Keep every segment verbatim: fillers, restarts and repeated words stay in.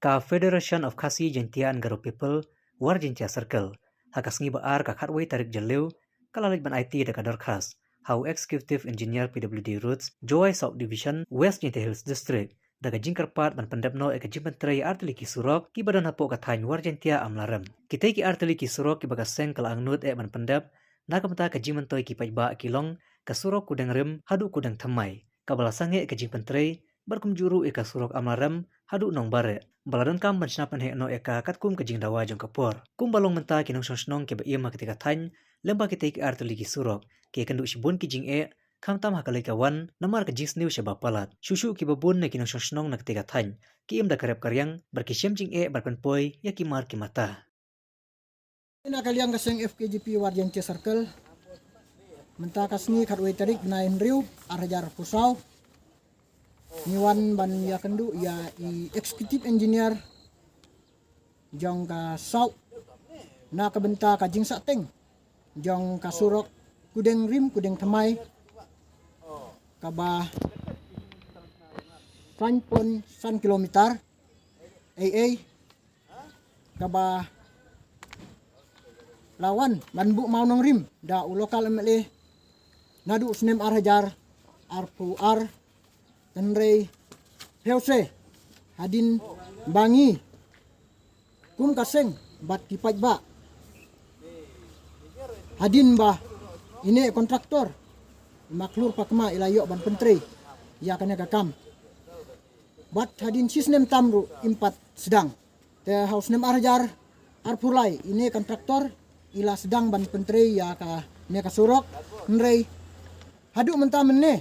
Ka Federation of Khasi Jaintia and Garo People, War Jaintia Circle, ha ka sngi ba ar ka khatwei tarik Jylliew, ka la leit ban aiti da ka dorkhas ha u Executive Engineer P W D Roads, Jowai South Division, West Jaintia Hills District, da ka jingkyrpad ban pyndep noh ïa ka jingpyntrei ïa artylli ki surok kiba don hapoh ka thaiñ War Jaintia Amlarem. Kitei ki artylli ki surok kiba ka seng ka la angnud eh ban pyndep, na ka bynta ka jingmyntoi ki paidbah ki long ka surok Kudengrim haduh Kudengthymmai, kaba la sangeh ïa ka jingpyntrei, bad kumjuh ruh ïa ka surok Amlarem haduh Nongbareh, ba la donkam ban shna pynheh noh ïa ka katkum ka jingdawa jong ka por. Kumba long mynta ki nongshong shnong kiba im ha katei ka thaiñ, lyngba kitei ki artylli ki surok, ki ïakynduh shibun ki jingeh, khamtam ha ka leit ka wan, namar ka jingsniew shaba palat. Shuh shuh kiba bun na ki nongshong shnong na katei ka thaiñ ki im da ka rep ka riang, bad ki shem jingeh ban pynpoi ïa ki mar ki mata. Na ka liang ka seng F K J P War Jaintia Circle, mynta ka sngi khatwei tarik bnai hynriew, ar hajar arphew saw, ngi wan ban ïakynduh ïa i Executive Engineer jong ka South na ka bynta ka jingsahteng jong ka surok Kudengrim Kudengthymmai, kaba san point san kilometer, ei ei, kaba la wan ban buh mawnongrim da u local M L A naduh u snem ar hajar arphew ar, hynrei phew se hadien ba ngi kum ka seng bad ki paidbah, hadien ba ine kontraktor i Makhlur Pakma i la ïoh ban pyntrei ïa kane ka kam, bad hadien shisnem tam ruh im pat sdang. Te ha u snem ar hajar arphew lai ine kontraktor i la sdang ban pyntrei ïa kane ka surok, hynrei haduh mynta mynne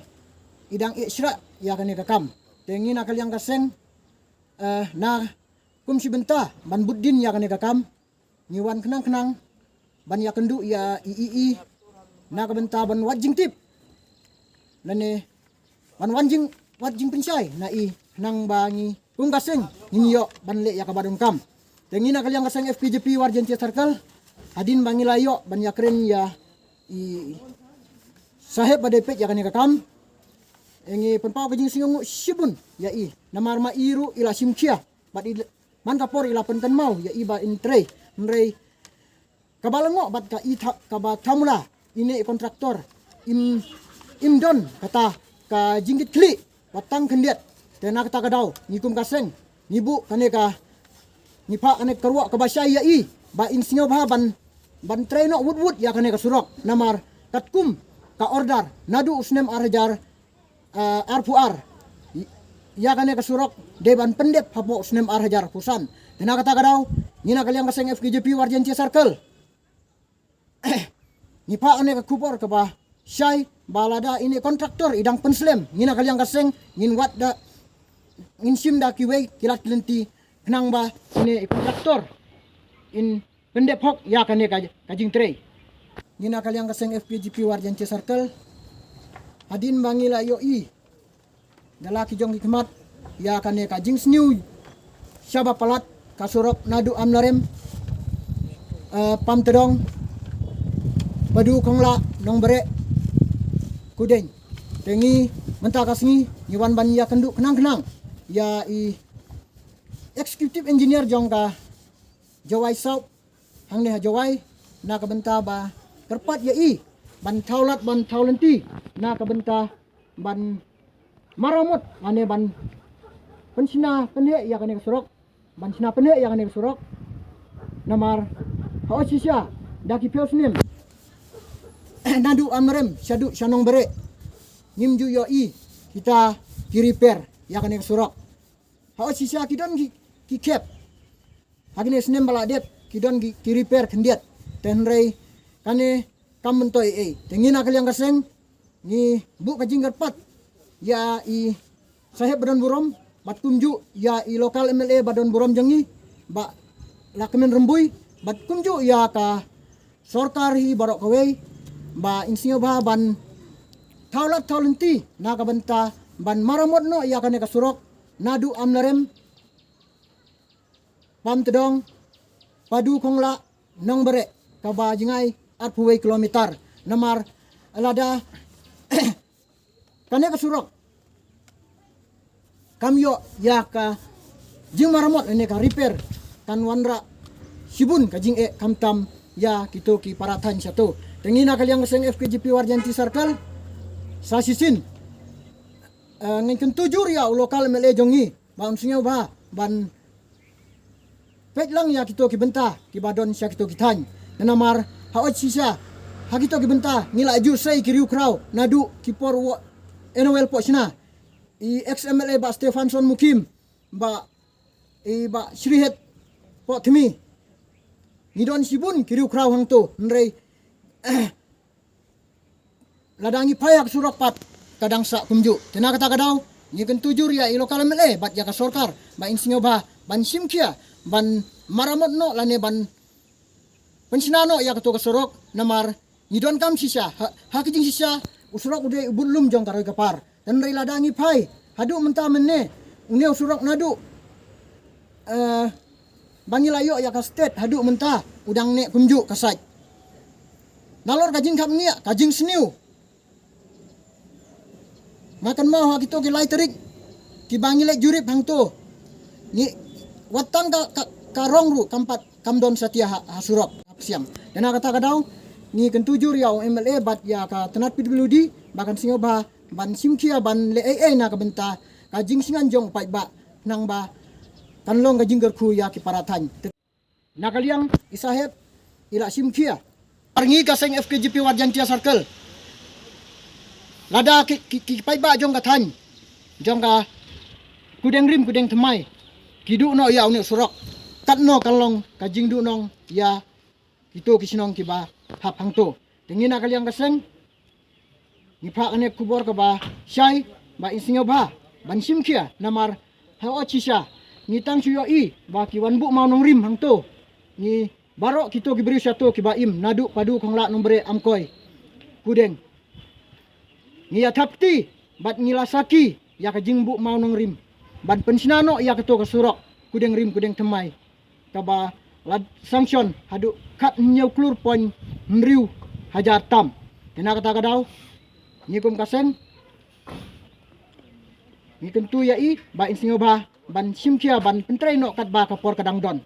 i dang eh shrah ïa kane ka kam. Te ngi na ka liang ka seng, eh, na kum shi bynta ban bud dien ïa kane ka kam, ngi wan khnang khnang ban ïakynduh ïa i, i, i na ka bynta ban wad jingtip, lane ban wan jing, wad jingpynshai na i, khnang ba ngi kum ka seng ngin ïoh ban leh ïa kaba donkam. Te ngi na ka liang ka seng F K J P War Jaintia Circle, hadien ba ngi la ïoh ban ïakren ïa i saheb ba dei peit ïa kane ka kam, eh, ngi pynpaw ka jingsngewnguh shibun ïa i, namar ma i ruh i la shim khia, bad i, man ka por i la pynkynmaw ïa i ba in trei, hynrei kaba lyngngoh bad ka i tha, kaba thamula ine i kontraktor im, im don kata ka jingkitkhlieh ba tang khyndiat. Te na kata ka daw ngi kum ka seng ngi buh kane ka, ngi phah kane ka ruh kaba shai ïa i ba in sngewbha ban, ban trei noh wut wut ïa kane ka surok, namar katkum ka order naduh u snem ar hajar, eh, arphew ar, ïa kane ka surok dei ban pyndep hapoh u snem ar hajar arphew san. Te na kata ka daw ngi na ka liang ka seng F K J P War Jaintia Circle, ngi phah kane ka khubor kaba shai ba lada ine kontraktor i dang pynslem, ngi na ka liang ka seng ngin wad da, ngin shim da kiwei ki lad ki lynti khnang ba ine i kontraktor in pyndep hok ïa kane ka, ka jingtrei. Ngi na ka liang ka seng F K J P War Jaintia Circle, hadien ba ngi la ïohi da la ki jong ki khmat ïa kane ka jingsniew shaba palat ka surok naduh Amlarem, eh, Pamtdong, Padu Khongla, Nongbreh, Kudeng. Te ngi mynta ka sngi ngi wan ban ïakynduh khnang khnang ïa i Executive Engineer jong ka Jowai South, hangne ha Jowai, na ka bynta ba kyrpad ïa i ban thaw lad ban thaw lynti na ka bynta ban maramot, lane ban pynshna pynheh ïa kane ka surok, ban shna pynheh ïa kane ka surok. Namar ha u shisha da ki phew snem naduh Amlarem shaduh sha Nongbreh ngim ju ïohi kita ki repair ïa kane ka surok. Ha u shisha ki don ki, ki khep. Ha kine snem ba la dep ki don ki, ki repair khyndiat. Te hynrei kane kam myntoi ei. Te ngi na ka liang ka seng ngi buh ka jingkyrpad ïa i saheb ba don burom, bad kumjuh ïa i local M L A ba don burom jong ngi, Bah Lahkmen Rymbui, bad kumjuh ïa ka sorkar hi baroh kawei ba in sngewbha ban thaw lad thaw lynti na ka bynta ban maramot noh ïa kane ka surok naduh Amlarem, Pamtdong, Padu Khongla, Nongbreh, kaba jngai arphew wei kilometer. Namar lada kane ka surok kam ïoh ïa ka jingmaramot ne ka repair kan wanrah shibun ka jingeh khamtam ïa kito ki para thaiñ shato. Te ngi na ka liang ka seng F K J P Warjantri Circle sa shisien, eh, ngin kyntu jur ïa u local M L A jong ngi ba un sngewbha ban peit lang ïa kito ki bynta kiba don sha kito ki thaiñ. Namar ha ot shisha ha kito ki bynta ngi la ju sei ki riewkhraw naduh ki por wa N O L pok shna. I ex M L A Bah Stephenson Mukhim, Bah, i Bah Shrihet Pok Thmi. Ngi don shibun ki riewkhraw hangto, hynrei lada ngi phai ha ka surok pat ka dang sah kumjuh. Te na kata ka daw ngi kyntu jur ïa i local M L A bad ïa ka sorkar ba in sngewbha ban shim khia ban maramot noh lane ban pynshna noh ïa kato ka surok, namar ngi donkam shisha ha, ha ka jingshisha u surok u dei u budlum jong ka roi ka par. Te hynrei lada ngi phai haduh mynta mynne, une u surok naduh, eh, ba ngi la ïoh ïa ka state haduh mynta u dang neh kumjuh ka sait. Nalor ka jingkhapngiah, ka jingsniew, nga kynmaw ha kito ki lai tarik kiba ngi leit jurip hangto, ngi, wat tang ka, ka, ka rong ruh kam pat, kam don satia ha, ha surok ha Psiang. Te na kata ka daw ngi kyntu jur ïa u M L A bad ïa ka tnat P W D ba kan sngewbha ban shim khia ban leh ei ei na ka bynta ka jingsngew jong u paidbah, khnang ba kan long ka jingkyrkhu ïa ki para thaiñ. Na ka liang i saheb i la shim khia. Ar ngi ka seng F K J P Warjantri Circle, lada ki, ki, ki paidbah jong ka thaiñ, jong ka Kudeng Rim Kudeng Thymmai ki duh noh ïa une u surok, katno kan long ka jingduhnong ïa kito ki shnong kiba hap hangto. Te ngi na ka liang ka seng ngi phah kane ka khubor kaba shai ba in sngewbha ban shim khia, namar ha ot shisha ngi tang shu ïohi ba ki wan buh mawnongrim hangto. Ngi baroh kito ki briew shato kiba im naduh Padu, Khonglah, Nongbre, Amkoi, Kudeng, ngi ïa thap kti bad ngi la sakhi ïa ka jingbuh mawnongrim ban pynshna noh ïa kato ka surok Kudeng Rim Kudeng Thymmai kaba la sanction haduh khathynñiew klur point hynriew hajar tam. Te na kata ka daw ngi kum ka seng ngi kyntu ïa i ba in sngewbha ban shim khia ban pyntrei noh katba ka por ka dang don.